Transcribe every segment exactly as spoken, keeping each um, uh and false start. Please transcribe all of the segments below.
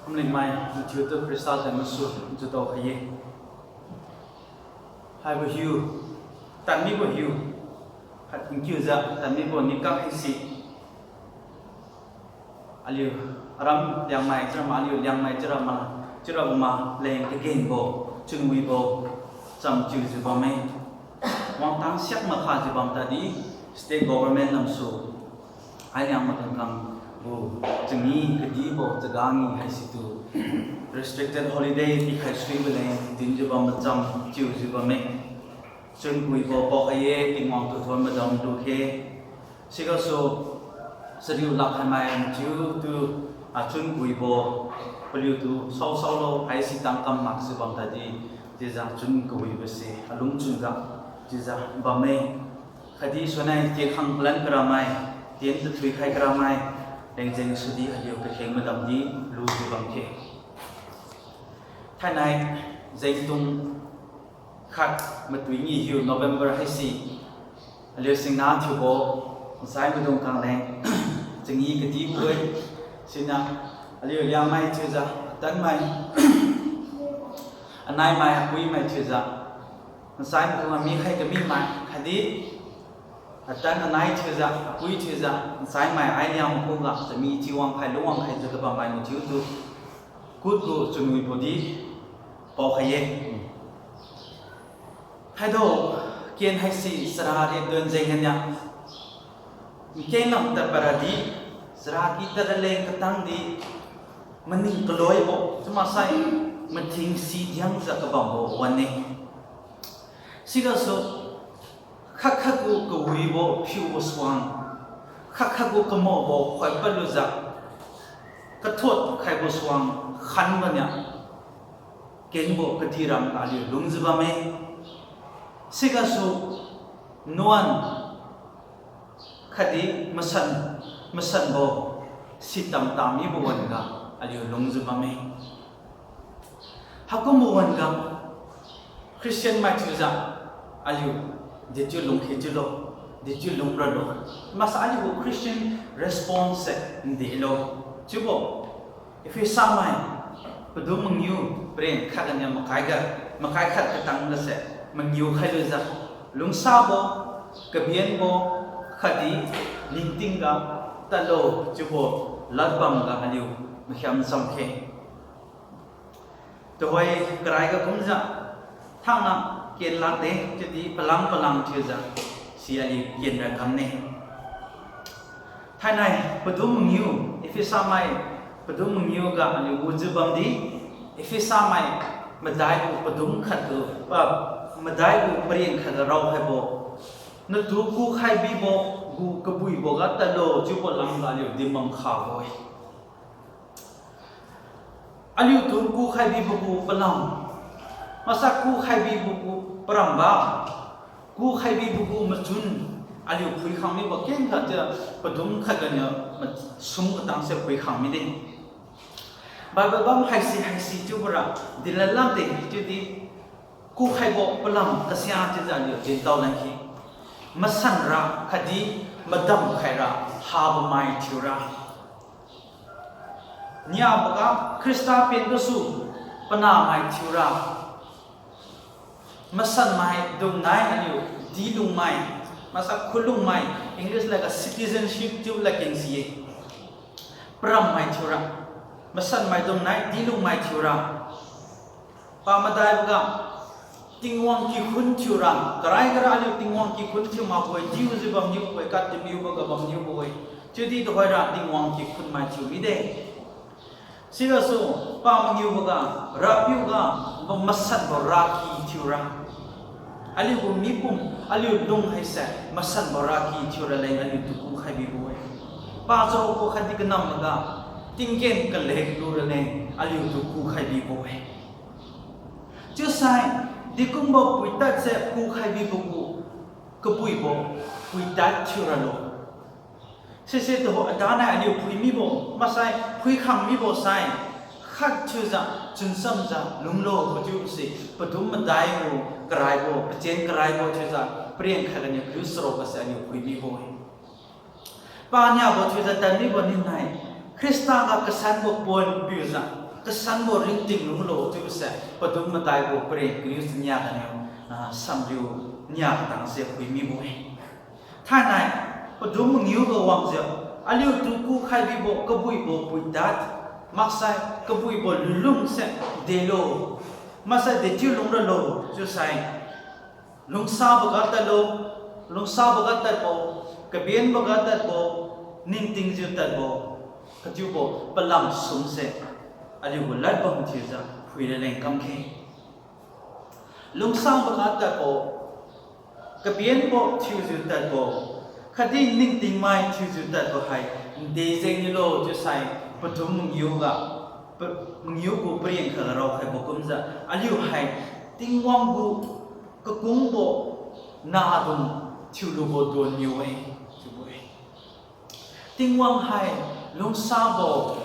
Lingmai mathiutu Khrista jeng masu judao khai-e. Haibo hiu, tadmibo hiu, khat nkiujiu tadmibo nikat haise aliu aram Liangmai chiura ma, aliu Liangmai chiura ma, chiura ma leng kagenbo, chunwibo chamchiujiu bamme. Wangtang siak makhajiu bam tadi, state government lamsu, ainiang makamkam gu changi kadibo chaga ngi haisitu restricted holiday pikhai suibo leng dinjiu bam macham chiujiu bamme. Chunwibo paokhai-e, Tingwang tu thon madam lukhe. Sigasu chariu lakhaimai mathiutu, achun kawibo paliutu saosaolo haisi tangkam makjiu bam tadi, chiujiu chun kawibose alungchun ga chiujiu bamme. Khatdi suinai tienkhang palan karamai, tien tathui khai karamai, lengjeng sudi aliu kakheng madamdi lujiu bamkhe. Thainai jengtung khat matui ngi hiu November haise aliu singna thiubo, nsai maidung kang leng changi kadibo-e. Siniu aliu Liangmai thiujiu, atanmai, anaimai, apuimai thiujiu, nsai maidung amikhai kamimai khatdi atan anai thiujiu, apui thiujiu, nsaimai ainiang makhuga chami thiwang khai lungwang khaijiu kabammai mathiutu kut gu chunwibo di paokhai-e. Haido, ken haise chara riak duan jeng ganiu nkeng lam tadpad radi, charaky tadraleng katangdi maning kaloibo chiumaksai mathing sidiangjiu kabambo wan-e. Sigasu khat khat gu kawibo phiubo suang, khat khat gu kamaobo khoipadlujiu kathot khaibo suang khanbaniu kengbo kadi ram aliu lungjiu bamme. Sigasu nuan khatdi masan, masanbo sitam tamibo wan-ga aliu lungjiu bamme. Haikumbo wan-ga Christian mai thiujiu aliu dechiu lungkhe chiulo, dechiu lungralo, maksai aliu gu Christian response se ndelo chiubo Ephesamai padum mangiu, paren khat ganiu makai ga, makai khat katang gase mangiu khailujiu, lungsabo, kabenbo khatdi ningting ga tadlo chiubo ladbam ga aliu makhiam chamkhe. Tuhoi karaiga kumjiu thangna ken lakde, chiudi palang palang thiujiu si aliu ken ra kamne. Thainai padum mangiu, Ephesamai padum mangiu ga aliu gujiu bamdi, Ephesamai madai gu padum khat gu, ah, madai gu paren khat ga raokhaibo, natu kukhai bibo gu kabuibo ga tadlo chiubo lamga aliu dinbam khabo-e. Aliutu kukhai bibo gu palam, maksai kukhai bibo gu paramba, kukhai bibo gu machun, aliu phuikhang mibo kengkha chiu padum khat ganiu ma-, sum katangse phuikhang mide. Bible bam haise haise chiubora dinlan lakde chiudi, kukhaibo palam kasia chiujiu aliu dintao lan khe. Masanra khatdi madam khaira habamai thiura. Niaboga Khrista pen gasu panahmai thiura. Masanmai dumnai aliu dilungmai, maksai khulungmai, English laga citizenship chiu ladkeng si-e. Parammai thiura. Masanmai dumnai dilungmai thiura. Pamadaiboga Tingwang kikhun thiura, karai gara aliu Tingwang kikhun thiu makbo-e, diujiu bamniubo-e, katimiubo ga bamniubo-e. Chiudi tuhoira Tingwang kikhun mai thiu mide. Sigasu pamangiuboga, Rapiuga, masanbo raky thiura. Aliugu mipum, aliu lung haise masanbo raky thiuraleng aliutu kukhai bibo-e. Pazao ku khatdi kanamboga, tinggen kalek luraleng aliutu kukhai bibo-e. Chiusai, dekumbo puitadse kukhai bibo gu kabuibo puitad thiuralo. Sise tuho adanai aliu phui mibo maksai phuikhang mibo sai, khat thiujiu chunsamjiu lunglo kachiuse padum madaibo, karaibo, pachen karaibo thiujiu paren khat ganiu kariu charuk gase aliu phui mibo-e. Paniabo thiujiu tadmibo ninnai, Khrista ga kasanbo pon piujiu kasanbo ringting lunglo chiubose padum madaibo paren kariu chania ganiu, ah, samriu nia katangse phuimibo-e. Thainai, padum mangiu ga wangjiu, aliutu kukhai bibo kabuibo puidad, maksai kabuibo lunlungse delo, maksai dechiu lungralo chiusai, lungsabo ga tadlo, lungsabo ga tadbo, kabenbo ga tadbo, ningtingjiu tadbo, kachiubo palam sumse aliugu ladbam thiujiu phuira leng kamkhe. Lungsabo ga tadbo, kabenbo thiujiu tadbo, khatdi ningtingmai thiujiu tadbo hai nde jeng nilo chiusai, padum mangiu ga, pa- mangiu gu paren khaga raokhaibo kumjiu, aliu hai Tingwang gu kakungbo nahdung thiulubo duanniu-e chiubo-e. Tingwang hai lungsabo,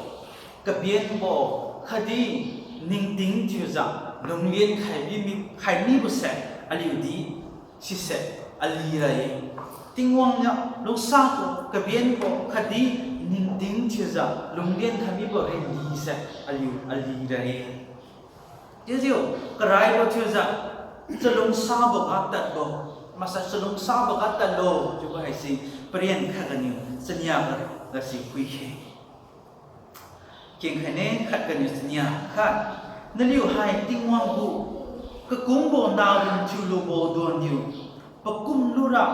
kabenbo, khatdi ningting thiujiu lungleng khai bi mi khai mibose aliudi sise ali ra-e. Tingwang niu lungsabo, kabenbo khatdi ningting thiujiu lungleng khai mibo rinlise aliu ali ra-e. Chiujiu karaibo thiujiu chalungsabo ga tadbo, maksai chalungsabo ga tadlo chiubo haise paren khat ganiu chania ga gasi phuikhe. Kengkhaine khat ganiu chania khat, naliu hai Tingwang gu kakungbo nahdung thiulubo duanniu pakum lura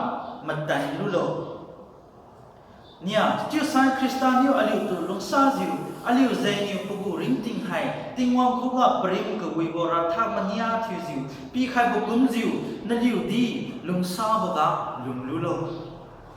matai lulo. Nia, chiusai Khrista niu aliutu lungsajiu, aliu jengniu pagu ringting hai Tingwang khuga parim kawibo ratha mania thiujiu pikhaibo kumjiu, naliudi lungsaboga lunglulo.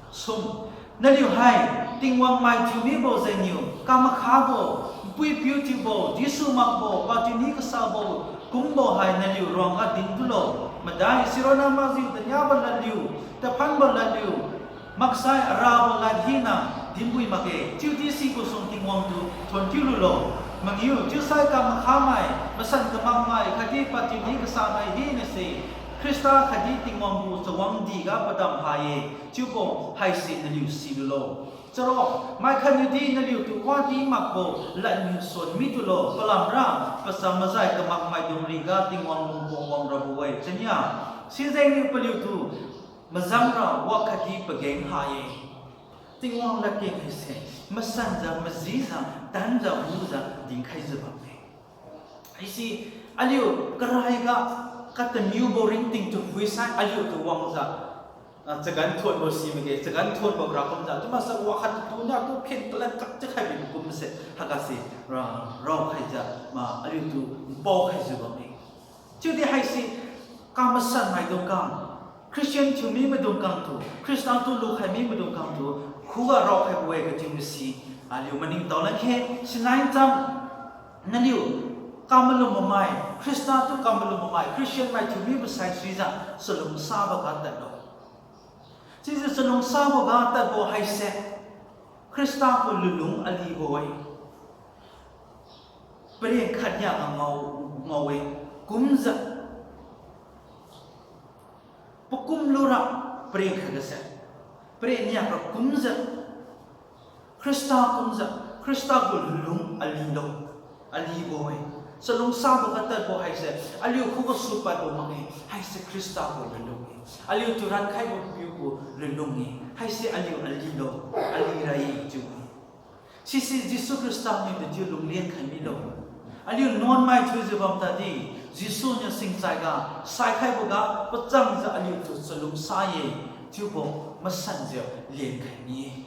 Sum, naliu hai Tingwang maithiu mibo jengniu kamakhabo, npui-piu thiubo, Jesu makbo, pathiuni kasabo kumbo hai naliu ruangga dintulo. Madai sironna makjiu taniabo ladliu, tadphanbo ladliu, maksai arabo lad hina dinbui makge. Chiudi sibo sung Tingwang tu thuon thiululo. Mangiu chiusai kamakhamai, masan kamakmai khatdi pathiuni kasamai hinase Khrista khatdi Tingwang gu chawangdiga padam ha-e chiubo haise naliu silulo. Charo, mai khatniudi naliutu wadi makbo ladniu suan mitulo, palamra pacham majai kamakmaidung riga Tingwang lungpong wangrabo-e. Chania, sijengniu paliutu mazangra wakhatdi pageng ha-e. Tingwang ladkeng haise masanjiu, majijiu, tanjiu, hujiu dinkhaijiu bamme. Haise aliu karaiga katamiubo ringting tu phuisai aliutu wangjiu, ah, chagan thuonbo si makge, chagan thuonbo ra kumjiu, chiumaksa wakhat tuniu tu phen kalan kak chikhai bibo kumse hagase ra, raokhaijiu, ma aliutu npao khaijiu bamme. Chiudi haise kamasan maidung kang, Christian thiumi maidung kangtu, Khrista tu lukhai mi maidung kangtu khuga raokhaibo-e kachiubo si aliu maningtao lakge. Sinai cham naliu kamalum mamai, Khrista tu kamalum mamai, Christian mai thiumi masai suijiu chalungsaboga tadlo. Chiujiu chalungsaboga tadbo haise Khrista gu lunlung alibo-e. Paren khat niaga ngao, ngao-e, kumjiu. Pakum lura paren khat gase, paren niaga kumjiu, Khrista kumjiu, Khrista gu lunlung alilo, alibo-e. Chalungsaboga tadbo haise aliu khugasu padbo makge, haise Khrista gu lunlung-e. Aliutu rankhaibo piu gu lunlung-e, haise aliu alilo, ali ra-e chiu-e. Sise Jesu Khrista niu dechiu lunglen khai milo. Aliu nuanmai thiujiu bam tadi, Jesu niu singchaiga, saikhaiboga pachangjiu aliutu chalungsa-e, chiubo masanjiu lenkhai mi-e.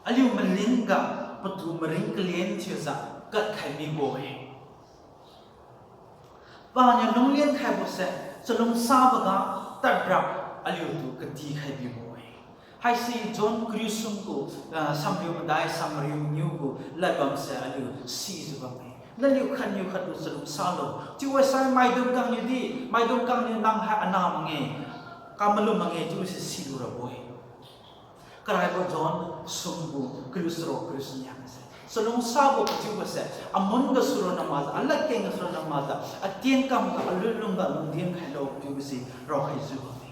Aliu malingga patu maring kalen thiujiu kadkhai mibo-e. Paniu lunglen khaibose chalungsaboga tadra aliutu katikhai bibo-e. Haise John kariu sum gu, ah, samriu madai samriu mangiu gu ladbamse aliu sijiu bamme. Naliu khatniu khattu chalungsalo. Chiuwasai maidung kangniudi, maidung kangniu nang hai anah makge, kamalum makge chiubose silu rabo-e. Karaibo John sum gu kariu charuk kariu chania gase, chalungsabo kachiubose amun gasu ronna makjiu, aladkeng gasu ronna makjiu, atien kamga, alunlungga lungdien khailo chiubose raokhaijiu bamme.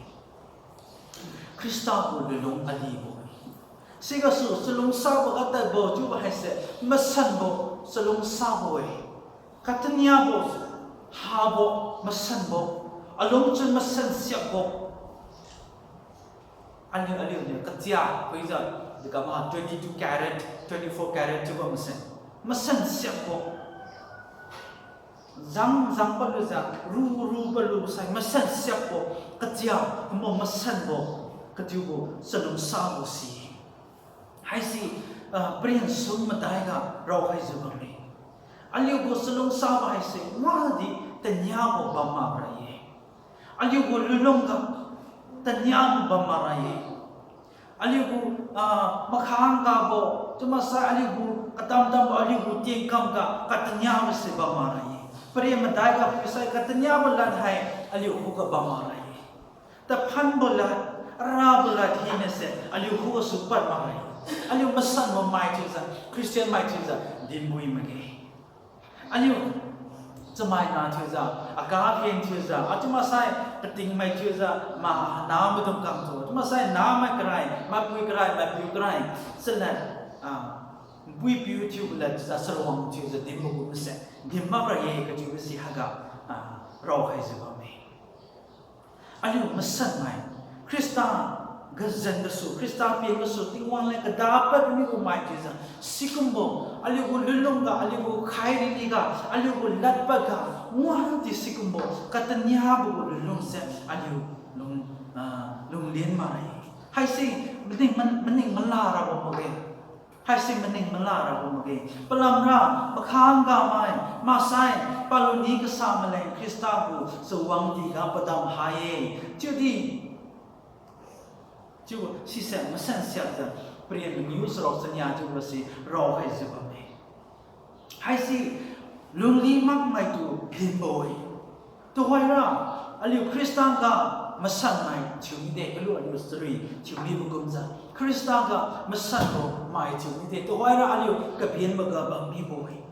Khrista gu lunlung alibo-e. Sigasu chalungsaboga tadbo chiubo haise masanbo Chalungsabo-e, kataniabo, habo, masanbo, alungchun masan siakbo. Aliu, aliuniu kachia, phuijiu, dikam ha twenty-two carat, twenty-four carat chiubo masan. Masan siakbo. Zang, zang palujiu, ru, ru palu sai, masan siakbo, kachia, kumbo masanbo, kathiubo, chalungsabo si. Haisi, ah, paren sum madaiga raokhaijiu bamme. Aliugu chalungsabo haise, wadi taniabo bam makra-e. Aliugu lunlungga taniabo bam makra-e. Aliugu, ah, makhang gabo, chiumaksai aliugu katam-tambo aliugu tienkamga kataniabo se bam makra-e. Paren madaiga phuisai kataniabo lad hai aliu khuga bam makra-e. Taphanbo lad, arabo lad hinase aliu khugasu pad makra-e. Aliu masanbo mai thiujiu, Christian mai thiujiu dinbui makge. Aliu chamaina thiujiu, akaphen thiujiu, achiumaksai patingmai thiujiu, mana maidung kamtu, achiumaksai namai karai, maipui karai, maipiu karai, chalad, ah, puipiu thiubo lad chiujiu, charuang thiujiu dinbo kumse, din makra-e kathiubo si haiga, ah, raokhaijiu bamme. Aliu masanmai, Khrista gajan gasu, Khrista pen gasu, Tingwang leng kadapad mibo mai chiujiu, sikumbo, aliugu lunlungga, aliugu khairiniga, aliugu ladpadga, wangdi sikumbo kataniabo gu lunlungse aliu lung, ah, lunglen makra-e. Haise maning, man-, maning mala rabo makge. Haise maning mala rabo makge. Palamra, makhang ga mai, maksai, paluni kasa maleng Khrista gu chawang diga padam ha-e. Chiudi, chiu, sise masan siakjiu, paren maniu charuk chania chiubose raokhaijiu bamme. Haise lungli makmaitu dinbo-e. Tuhoira, aliu Khrista ga masanmai thiumide, kalu aliu chalui thiumibo kumjiu, Khrista ga masanbo mai thiumide, tuhoira aliu kabenboga bammibo-e.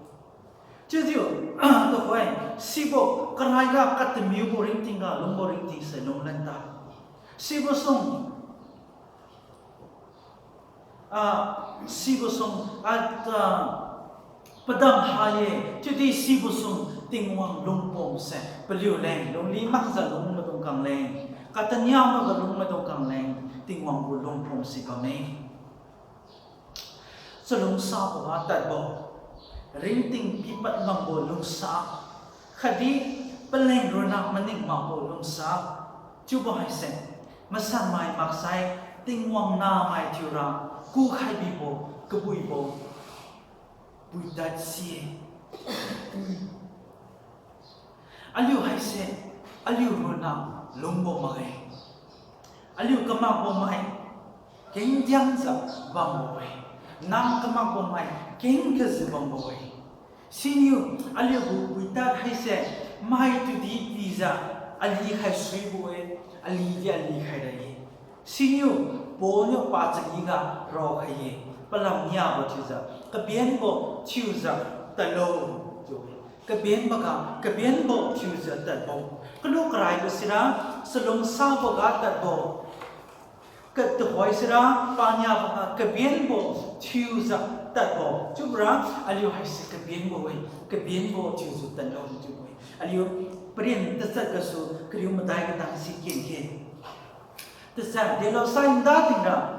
Chiujiu, tuhoi, sibo karaiga katamiubo ringtingga lungbo ringtingse lunglan ta. Sibo sung, ah, sibo sung, ah, ah, padam ha-e, chiudi sibo sung Tingwang lungpomse paliuleng, lungli makjiu lungmaidung kangleng, kataniaboga lungmaidung kangleng, Tingwang gu lungpomse bamme. Chalungsaboga tadbo, ringting pipad ngambo lungsa, khatdi paleng ronna maning makbo lungsa, chiubo haise, masanmai maksai, Tingwang namai thiura, kukhai bibo, kabuibo, puitad si-e. Aliu haise, aliu ronna lungbo makge. Aliu kamakbo mai, kengdiangjiu bambo-e. Nang kamakbo mai, keng kajiu bambo-e. Siniu, aliugu puitad haise, mai tudi pijiu, alikhai suibo-e, alidi alikhai ra-e. Siniu, Paul niu pachagi ga raokhai-e, palam niabo thiujiu, kabenbo thiujiu tadlo, chiu-e. Kabenboga, kabenbo thiujiu tadbo. Kalu karaibo sira, chalungsaboga tadbo. Katuhoi sira, paniaboga kabenbo thiujiu tadbo. Chiubora, aliu haise kabenbo-e, kabenbo thiujiu tadlo chiubo-e. Aliu paren tachat gasu kariu madai katang si ken-e. Tachat delosai nda tingra,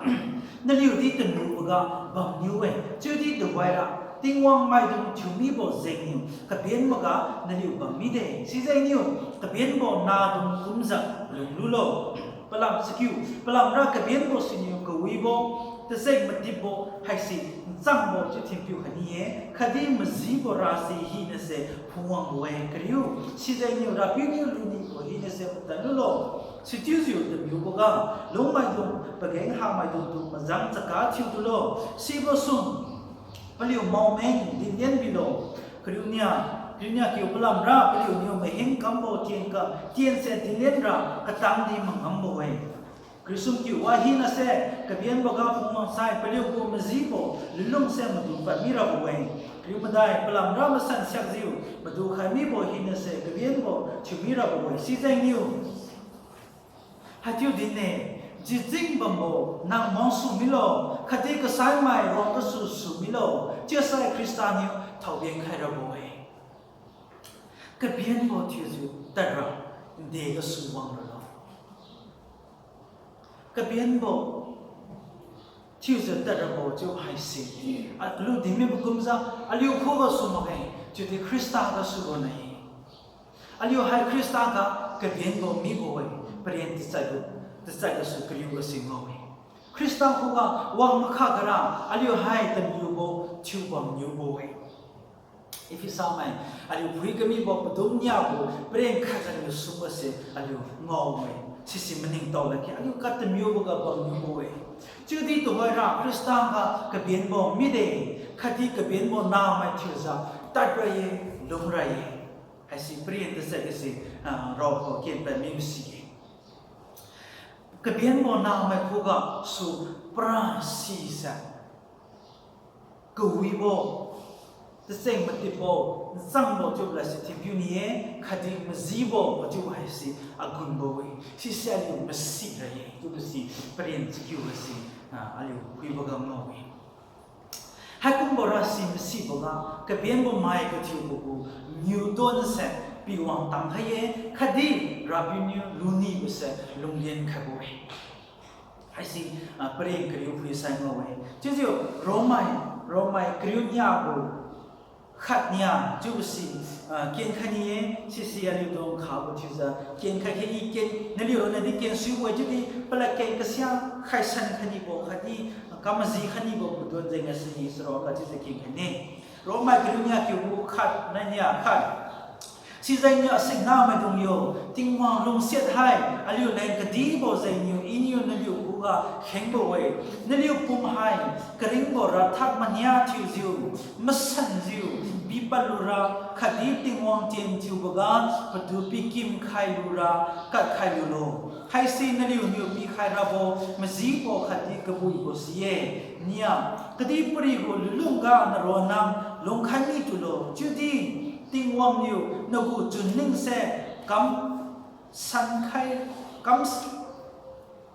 naliudi kanuboga bamniu-e, chiudi tuhoira, Tingwang maidung thiumibo jengniu, kabenboga naliu bammide, sijengniu, kabenbo nahdung kumjiu lunglulo. Palam chakiu, palamra kabenbo siniu kawibo, tacheng matipbo haise nchangbo chiu thinpiu khatni-e, khatdi majibo rasi hinase phungwangbo-e kariu, sijengniu Rapiu niu lunibo hinase tadlulo. Sichiujiu tamiuboga, lungmaidung, pageng hamaidungtu majang chaka thiutulo. Sibo sung, paliu maomeng dinlian bilo. Kariu nia, kariu nia kiu palamra paliuniu maheng kambo tienka, tiense dinlianra katangdi mangambo-e. Kariu sum kiu wa hinase, kabenboga phungwang sai paliugu majibo lunlungse madu padmi rabo-e. Kariu madai palamra masan siakjiu madu khai mibo hinase kabenbo thiumi rabo-e. Sijengniu, haichiu dinne, jijing bambo nang mangsu milo, khatdi kasaimai ruang gasu su milo, chiusai Khrista niu thaoben khai rabo-e. Kabenbo thiujiu tadra, nde gasu wang ralo. Kabenbo thiujiu tadrabo chiu haise, aliu dinmibo kumjiu, aliu khugasu makge, chiudi Khrista gasu ronna-e. Aliu hai Khrista ga kabenbo mibo-e, paren tachad, tachad gasu kariu gase ngao-e. Khrista khuga wang makha gara, aliu hai tamiubo thiubam niubo-e. Ephesamai, aliu phui kamibo padum niabo paren khat ganiu sumgase aliu ngao-e. Sise maningtao lakge, aliu katamiuboga bam niubo-e. Chiudi tuhoira Khrista ga kabenbo mide, khatdi kabenbo namai thiujiu tadraye, lungra-e. Haise paren tachad gase, ah, raokhao kenpad mibo si-e. Kabenbo namai khugasu para sise kawibo, tacheng matipbo, nachangbo chiubo lase thinpiu ni-e, khatdi majibo chiubo haise agunbo-e, sise aliu masi ra-e chiubo si paren chakiu gase, ah, aliu phuiboga ngao-e. Haikumbo rasi masiboga kabenbo mai kathiubo gu niudon se piwang tangkhai-e, khatdi Rapiu niu lunibose lunglian khaibo-e. Haise, ah, paren kariu phuisai ngao-e. Chiujiu Romai, Romai kariu niabo khat nia chiubo si, ah, kenkhai ni-e, sise aliudung khabo thiujiu kenkhai khe i ken, naliu ronna di kensuibo-e, chiudi palad ken kasia khaisan khainibo khatdi kamaji khainibo padon jeng gase ni saro khat chiujiu kenkhaine. Romai kariu nia kiu gu khat nai nia khat. Sijengniu asingnamaidung yo, Tingwang lungsiat hai aliuleng kadibo jengniu Iniu naliu khuga khengbo-e. Naliu pum hai karingbo rathak mania thiujiu, masanjiu, pipadlura khatdi Tingwang tien thiuboga patu pikim khailura kadkhai lulo. Haise naliuniu pikhai rabo majibo khatdi kabuibo si-e. Nia, kadihpiri gu lunlungga naronna lungkhai mi tulo, chiudi Tingwang niu nagu chunning se kam sankhai, kam,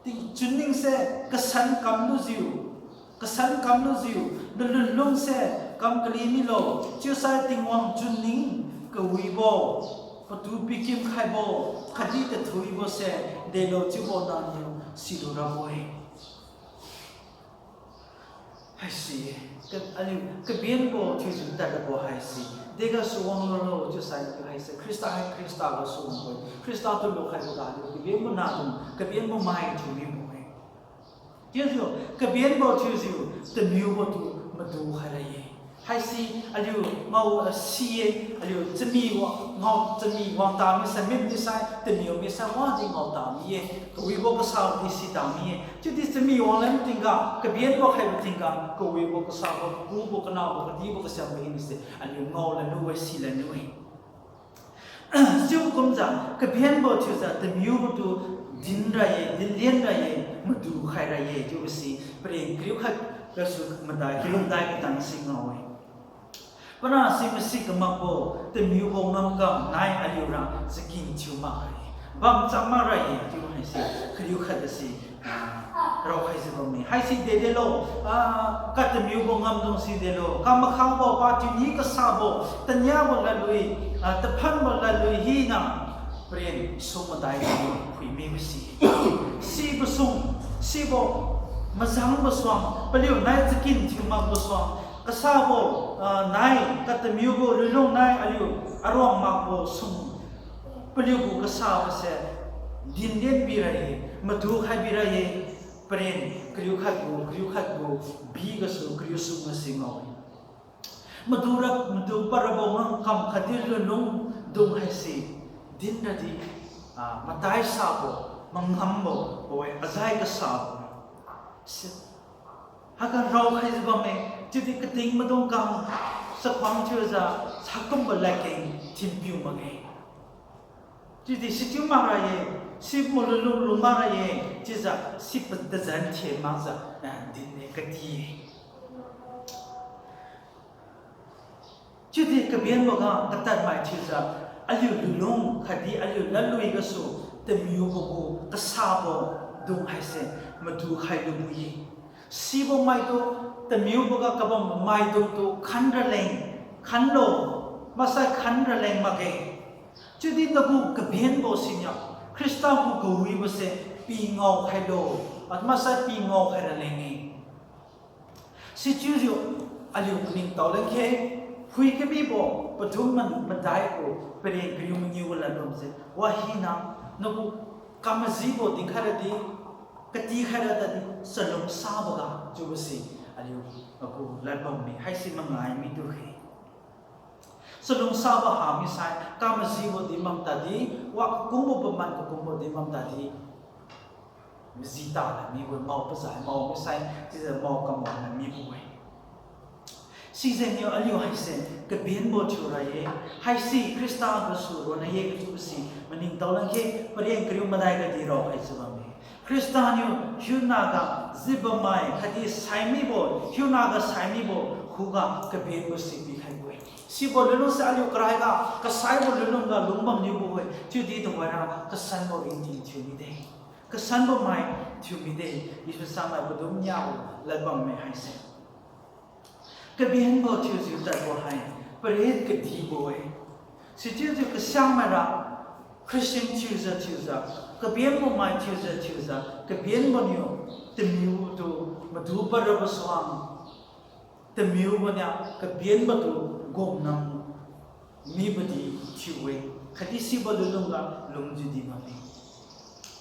ting, chunning se kasan kamlujiu, kasan kamlujiu, nalunlung se kam kali milo, chiusai Tingwang chunning kawibo, patu pikim khaibo, khatdi tathuibose delo chiubo nangniu silu rabo-e. Haise, ka, aliu kabenbo thiujiu tadbo haise, degasu wang lulo chiusai haise, Khrista hai Khrista gasu wangbo-e. Khrista tu lukhaiboga aliu kabenbo nahdung, kabenbo mai thiu mibo-e. Chiujiu kabenbo thiujiu tamiubo tu madu khai ra-e. Haise aliu ngao, ah, si-e, aliu chami wa, ngao chami wang tami sai, mim di sai, tamiu mi sai wadi ngao tami-e. Kawibo kasabo di si tami-e. Chiudi chami wanglan tingga, kabenbo khaibo tingga, kawibo kasabo, kakubo kanabo, kadibo kasiambo hinase aliu ngao lanlu-e, si lanlu-e. Chiu kumjiu kabenbo thiujiu tamiubo tu din ra-e, dinlian ra-e, madu khai ra-e chiubo si paren kariu khat gasu madai, kilungdai katang si ngao-e. Para si masi kamakbo tamiubo ngamkam nai aliura chakin thiu makra-e, bamcham makra-e chiu haise kariu khat gase, ah, raokhaijiu bamme. Haisi dedelo, ah, katamiubo ngamdung si delo, kamakhangbo, pachiuni kasabo, taniabo ladlui, ah, taphanbo ladlui hina paren sum madai phui mibo si. Sibo sum, sibo majangbo suang, paliu nai chakin thiu makbo suang, kasabo, ah, nai katamiubo lunlung nai aliu aruang makbo sum, paliugu kasabose dinlian bira-e, madu khai bira-e, paren kariu khatgu, kariu khatgu bi gasu kariu sum gase ngao-e. Madura, madu parabo ngamkam khatdi lunlungdung haise dinradi, ah, matai sabo, mangambo, bo-e, azai kasabo. Si, haiga raokhaijiu bamme, chiudi kating maidung kang chakhuang thiujiu, sakumbo ladkeng thinpiu makge. Chiudi sichiu makra-e, si malunlung lung makra-e, chiujiu si pa tazan thie makjiu, ah, din-e kati-e. Chiudi kabenboga katadmai thiujiu, aliu lunlung khatdi aliu ladlui gasu tamiubo gu kasabo dung haise madu khai lubo-e. Sibo maitu tamiuboga kabam maidungtu khanraleng khanlo, maksai khan raleng makge. Chiudi nagu kabenbo siniu, Khrista gu kawibose pingao khailo, maksai pingao khai raleng-e. Sichiujiu aliu maningtao leng khe, phui kamibo padum man madaibo paren kariu mangiu gu ladbamse wahina, nagu kamajibo dinkhai radi, katikhai ra tadi chalungsaboga chiubose aliu agu ladbamme haise mangai mitu khe. Chalungsabo hamisai kamajibo dinbam tadi, wa kakumbo paman kakumbo dinbam tadi, maji tala mibo-e, mao pazai mao misai chiujiu mao kamao na mibo-e. Sijengniu aliu haise kabenbo thiura ye, haise Khrista gasu ronna ye kachiubo si maningtao leng khe, paren kariu madai gadi raokhaijiu bamme. Khrista niu hiunaga jibammai khatdi saimibo, hiunaga saimibo khuga kabenbo si pikhaibo-e. Sibo lunlungse aliu karaiga kasaibo lunlungga lungbam niubo-e, chiudi tuhoira kasanbo ringting thiu mide, kasanbo mai thiu mide, Ephesmai padum niabo ladbamme haise. Kabenbo thiujiu tadbo hai paren kadibo-e. Sichiujiu kasiamaira Christian thiujiu thiujiu, kabenbo mai thiujiu thiujiu, kabenbo niu tamiutu madu padrabo suang, tamiubo niu kabenbo tu gomnam mibodi thiu-e, khatdi sibo lunlungga lungjiudi bamme.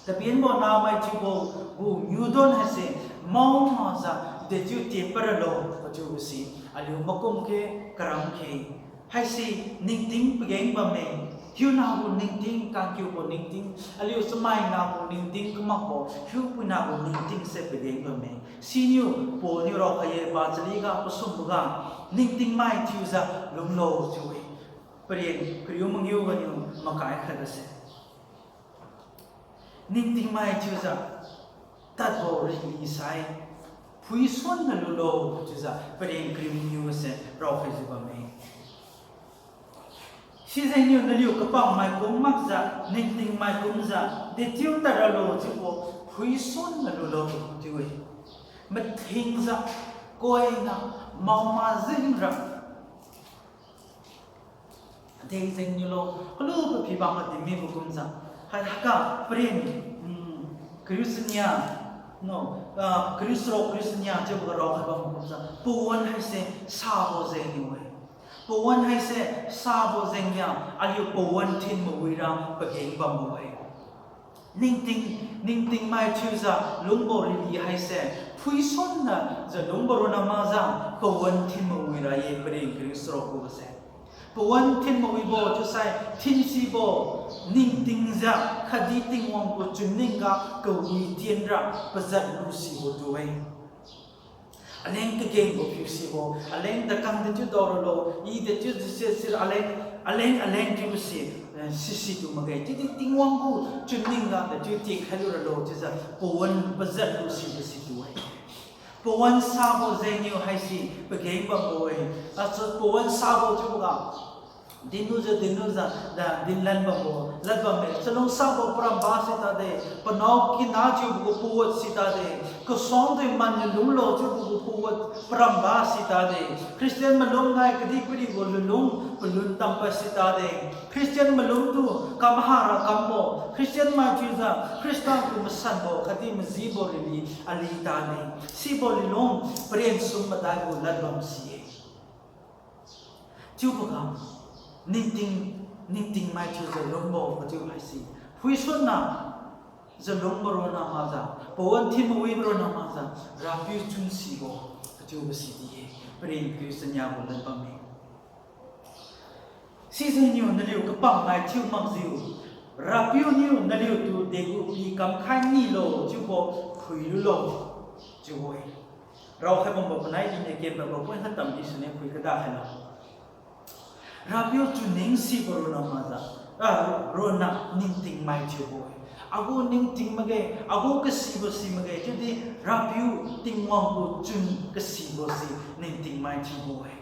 Kabenbo namai thiubo gu niudon haise mao makjiu dechiu tien paralo kachiubo si aliu makum khe karam khe. Haise ningting pageng bamme, hiunagu ningting, kangkiubo ningting, aliu chamainagu ningting kamakbo, hiupuinagu ningtingse pageng bamme. Siniu Paul niu raokhai-e, pachaliga pasumboga, ningtingmai thiujiu lunglo chiu-e. Paren kariu mangiu ganiu makai khatgase, ningtingmai thiujiu tadbo rili sai, phuisuanna lulo chiujiu paren kariu mangiu gase raokhaijiu bamme. Sijengniu naliu kapammai kum makjiu, ningtingmai kumjiu dechiu tadralo chiubo, phuisuanna lulo chiu-e. Mathingjiu, koina, maomajiu hingra dejengniulo, kalu paphi bamga dinmibo kumjiu, hai haiga paren, mm, kariu chania, no, ah, kariu charuk kariu chania chiuboga raokhai bam kumjiu, pawan haise sabo jengniu-e. Pawan haise sabo jengniu aliu pawan thin mawira pageng bambo-e. Ningting, ningtingmai thiujiu lungbo rili haise, phuisuanna jiu lungbo ronna makjiu, pawan thin mawira ye, paren kariu charuk gase. Pawan thin mawibo chiusai thinsibo, ningtingjiu khatdi Tingwang gu chunning ga kawi tienra pajat lusibo tu-e. Aleng kagengbo piu sibo, aleng dakang dechiu daoralo, i dechiu dechiu sira aleng, aleng, aleng chiubo si, eh, sisi tu makge. Chiudi Tingwang gu chunning ga dechiu tienkhai luralo chiujiu pawan pajat lusibo si tu-e. Pawan sabo jengniu haise pageng bambo-e. Asu pawan sabo chiuboga dinlujiu, dinlujiu, da dinlan bambo lad bamme. Chalungsabo paramba sitade, panao kina thiubo gu pawat sitade, kasuangdui manniu lunglo chiubo gu pawat paramba sitade, Christian malum nai kadihpiri gu lunlung palun tampad sitade, Christian malumtu kamhara kambo, Christian mai thiujiu Khrista gu masanbo khatdi majibo rili ali tade. Sibo lunlung paren sum madai gu lad bam si-e. Chiuboga, ningting, ningtingmai thiujiu lungbo kachiu haise, phuisuanna jiu lungbo ronna makjiu, pawan thin mawibo ronna makjiu, Rapiu chunsibo kachiubo si di-e, paren kariu chania gu lad bamme. Sijengniu naliu kapammai thiu makjiu, Rapiu niu naliutu degu pi kamkhai nilo chiubo phuilulo chiubo-e. Raokhai bambo panai dine ken bambo point khat tamdi sune phui kada khailo. Rapiu chunning sibo ronna makjiu, ah, ronna ningtingmai thiubo-e. Agu ningting makge, agu kasibo si makge, chiudi Rapiu Tingwang gu chun kasibo si ningtingmai thiubo-e.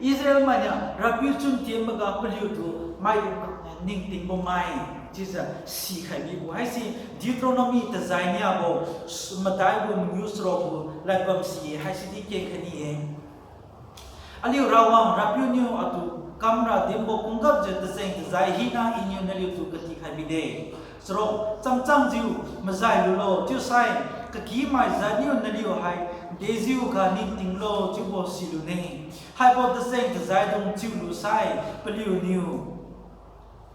Israel mainiu Rapiu chun tienboga paliutu mai ningtingbo mai chiujiu sikhai mibo haise Deuteronomy tajai niabo, madai gu mangiu charuk gu lad bam si-e, haisi di kenkhai ni-e. Aliu Rawang Rapiu niu atu kamra dinbo kumgapjiu tacheng-tajai hina Iniu naliutu katikhai bide. Charuk, chamchangjiu mazai lulo, chiusai kakimai jatniu naliu hai dejiuga ningtinglo chiubo silune. Haibo tacheng-tajai dung chiulusai paliuniu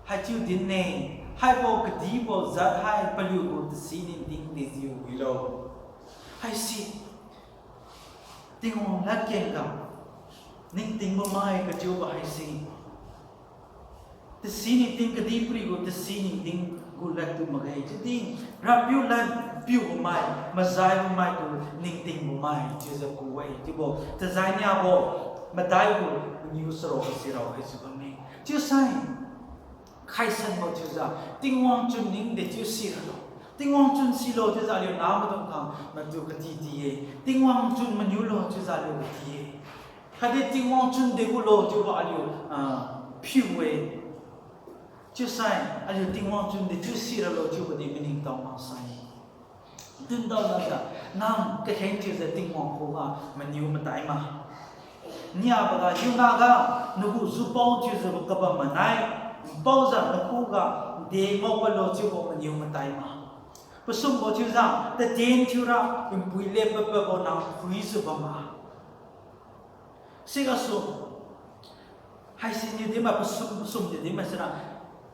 haichiu din-e, haibo kadibo jat hai paliugu tasi ningting dejiu wilo. Haise Tingwang ladkengga ningtingbo mai kachiubo haise tasi ningting kadihpirigu tasi ningting gu ladtu makge. Chiudi Rapiu lad piubo mai, mazaibo maitu ningtingbo mai chiujiu ku-e chiubo tajai niabo madaigu maniu charuk si raokhaijiu bamme. Chiusai khaisanbo chiujiu Tingwang chun ningde chiu siralo. Tingwang chun silo chiujiu aliu namaidung khang matu kati ti-e. Tingwang chun maniulo chiujiu aliu kati-e. Khatdi Tingwang chun degulo chiubo aliu, ah, phiu-e. Chiusai aliu Tingwang chun dechiu siralo chiubo di maningtao maksai Dintao najiu, nang kakheng thiujiu Tingwang khuga maniu matai ma? Niaboga hiunaga nagu jupao thiujiu kabam manai, paojiu nakhuga de ngao padlo chiubo maniu matai ma? Pasumbo thiujiu tatien thiura npui le padpadbo nang phuijiu bam ma? Sigasu haisiniu dinmai pasum, pasumniu dinmai sira,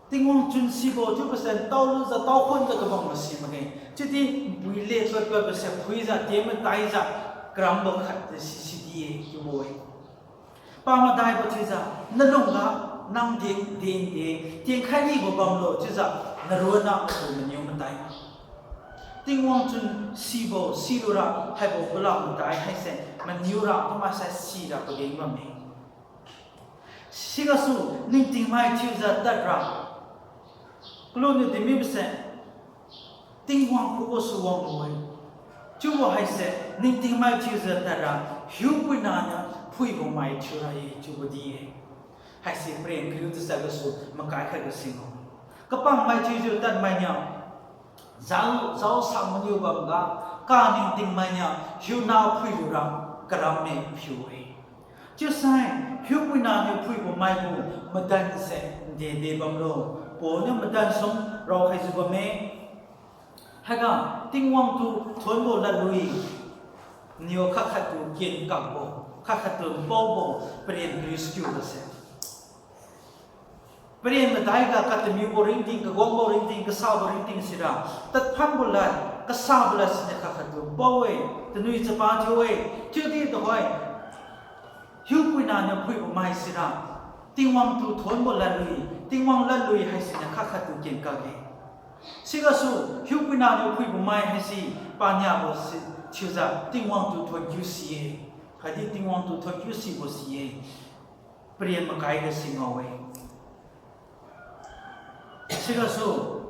Tingwang chun sibo chiubo se ntaolujiu taokhunjiu kabam masi makge. Chiudi npui le padpadbo se phuijiu tien mataijiu karambo khat si sidi-e chiubo-e. Pamadaibo thiujiu, nalungga nang din din de tienkhai nibo bamlo chiujiu naronna atu maniu matai ma? Tingwang chun sibo silura haibo palam madai haise maniura pamaksai sira pageng bamme. Sigasu ningtingmai thiujiu tadra kaluniu dinmibo se Tingwang khugasu wangbo-e. Chiubo haise ningtingmai thiujiu tadra hiupuina niu phuibo mai thiura-e chiubo di-e. Haise paren kariu tachat gasu makai khat ga singao. Kapangmai thiujiu tadmainiu jao, jao sang maniu bamga, kaningtingmainiu hiuna phuilura karamme phiu-e. Chiusai hiupuina niu phuibo maigu madanse ndede bamlo? Paul niu madan sum raokhaijiu bamme. Haiga Tingwang tu thonbo ladlui niu khat khattu kenkakbo, khat khattu npaobo paren kariu sikiu gase paren madaiga katamiubo ringting, kagangbo ringting, kasabo ringting sira tadphanbo lad, kasabo lad siniu khat khattu npao-e, tanui chapa thiu-e, chiudi tuhoi hiupuina niu phuibo mai sira Tingwang tu thonbo ladlui, Tingwang ladlui haisiniu khat khattu kenkak-e. Sigasu hiupuina niu phuibo mai haise paniabo si thiujiu Tingwang tu thonkiu si-e, khatdi Tingwang tu thonkiu sibo si-e. Paren makai ga singao-e. Sigasu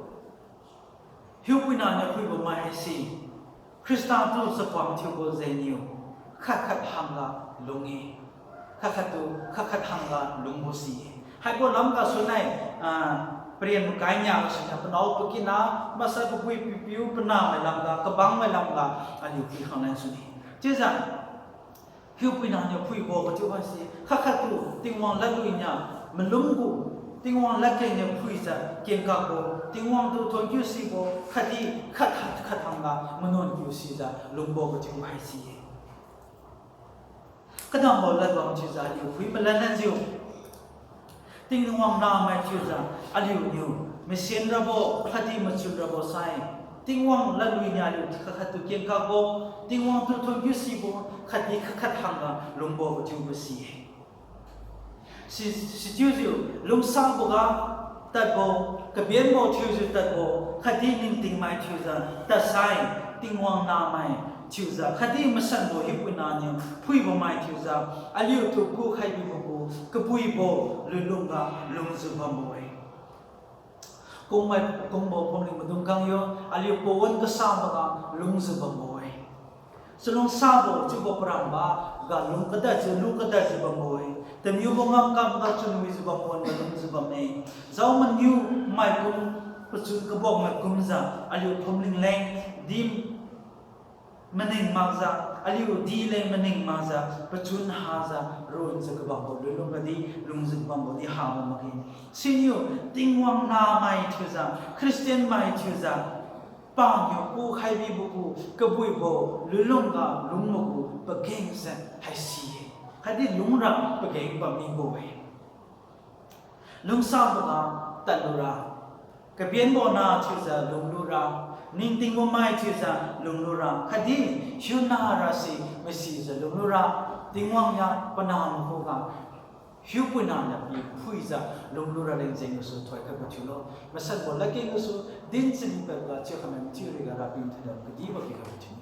hiupuina niu phuibo mai haise Khrista tu chakhuang thiubo jengniu khat khat hangga lung-e, khat khattu khat khat hangga lungbo si-e. Haibo lamgasu nai, ah, paren makai nia gasuniu panao pakina, maksai pabui pipiu panamai lamga, kabangmai lamga aliu phuikhang lan sune. Chiujiu hiupuina niu phuibo kachiu haise khat khattu Tingwang ladlui niu malum gu, Tingwang ladkeng niu phuijiu kenkakbo, Tingwang tu thonkiu sibo khatdi khat khat khat hangga manuan kiu sijiu lungbo kachiu haise-e. Kadambo ladbam chiujiu aliu phui malan lanjiu Tingwang namai thiujiu aliuniu masian rabo khatdi machun rabo sai, Tingwang ladlui niu aliu khat khattu kenkakbo, Tingwang tu thonkiu sibo khatdi khat khat hangga lungbo kachiubo si-e. Si, sichiujiu lungsaboga tadbo, kabenbo thiujiu tadbo khatdi ningtingmai thiujiu tadsai, Tingwang namai thiujiu khatdi masanbo hiupuina niu phuibo mai thiujiu aliutu kukhai bibo gu kabuibo lunlungga lungjiu bambo-e. Kungmai kungbo phumling maidung khang yo, aliu pawan kasaboga lungjiu bambo-e. Chalungsabo chiubo paramba ga lung kadadjiu, lu kadadjiu bambo-e. Tamiubo ngamkamga chunwijiu bambo-e, lungjiu bamme. Jao maniu maikum, pachun kabokmai kumjiu aliu phumling leng dim maning makjiu, aliu dileng maning makjiu, pachun hajiu, runjiu kabambo lunlung gadi, lungjiu kabambo di habo makge. Siniu, Tingwang namai thiujiu, Christian mai thiujiu, paniu kukhai bibo gu, kabuibo lunlung ga lungbo gu pageng se haisi-e. Khatdi lungra pageng bammibo-e. Lungsaboga tadlura, kabenbo nah thiujiu lunglura, ningtingbo mai thiujiu lunglura, khatdi hiuna rasi masijiu lunglura, Tingwang niu panahna khuga hiupuina niu pi phuijiu lunglura leng jeng gasu thoikhaibo thiulo. Masanbo ladkeng gasu din chani padga chiukhai mathiu riga Rapiu thaidam kadibo pikhaibo thiu.